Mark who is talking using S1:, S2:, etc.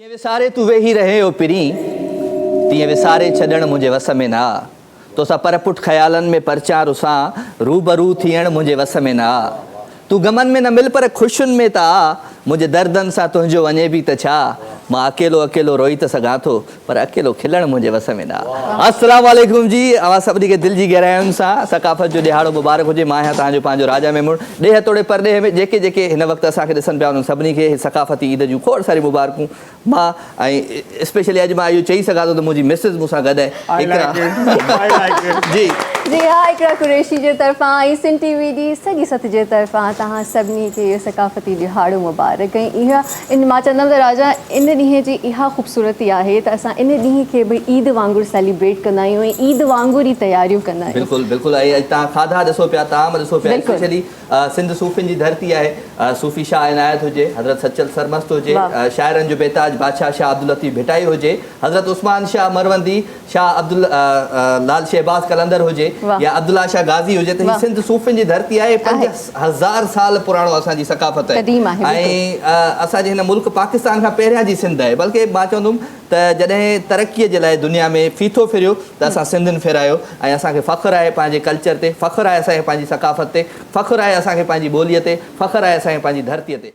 S1: جيئن وساري تون ويهي رهين او پرين، تيئن وساري ڇڏڻ منهنجي وس ۾ نه آ. توسان پر پٺ خيالن ۾ پرچان رسان، روبرو ٿيڻ منهنجي وس ۾ نه آ. تون غمن ۾ نه مل پر خوشين ۾ ته آ، منهنجي دردن سان تنهنجو وڃي به ته ڇا. مان اڪيلو اڪيلو روئي ته سگهان ٿو، پر اڪيلو کلڻ منهنجي وس ۾ نه آ. السلام عليڪم جي اوهان سڀني کي دل جي گهراين سان ثقافت جو ڏهاڙو مبارڪ هجي مان آهيان توهان جو پنهنجو راجا ميمڻ ڏيهه توڙي پرڏيهه ۾ جيڪي جيڪي هن وقت اسان کي ڏسن پيا انهن سڀني کي ثقافتي عيد جون کوڙ ساريون مبارڪون مان ۽ اسپيشلي اڄ مان اهو چئي سگهان ٿو ته منهنجي مسز مون سان گڏ آهي اقرا جي.
S2: جي ها اقرا قريشي جي طرفان ۽ سنڌ ٽي وي جي سڄي سٿ جي طرفان توهان سڀني کي اهو ثقافتي ڏهاڙو مبارڪ ۽ اها ان مان چوندم ته راجا ان ڏينهن جي اها خوبصورتي آهي ته اسان ان ڏينهن کي به عيد وانگر سيليبريٽ ڪندا آهيون ۽ عيد وانگر ئي تياريون ڪندا آهيون.
S1: بلڪل بلڪل ۽ اڄ توهان کاڌا ڏسو پيا طعام ڏسو پيا اسپيشلي سنڌ صوفين جي ڌرتي آهي صوفي شاهه عنايت هجي حضرت سچل سرمست هجي شاعرن جو بيتاج بادشاهه شاهه عبداللطيف ڀٽائي هجي حضرت عثمان شاهه مروندي شاهه عبد لال شهباز قلندر هجي يا عبدالله شاهه غازي هجي ته هي سنڌ صوفين جي ڌرتي آهي 5000 سال پراڻو اسان جي ثقافت آهي ۽ اسان جي هن ملڪ پاڪستان کان پهريان جي سنڌ آهي بلڪه مان چوندم ته جڏهن ترقي جي لاء دنيا ۾ ڦيٿو ڦريو ته اسان سنڌين ڦيرايو ۽ اسان کي فخر آهي پنهنجي ڪلچر تي فخر آهي اسان کي پنهنجي ثقافت تي فخر آهي اسان کي پنهنجي ٻوليء تي فخر آهي اسان کي پنهنجي ڌرتي تي.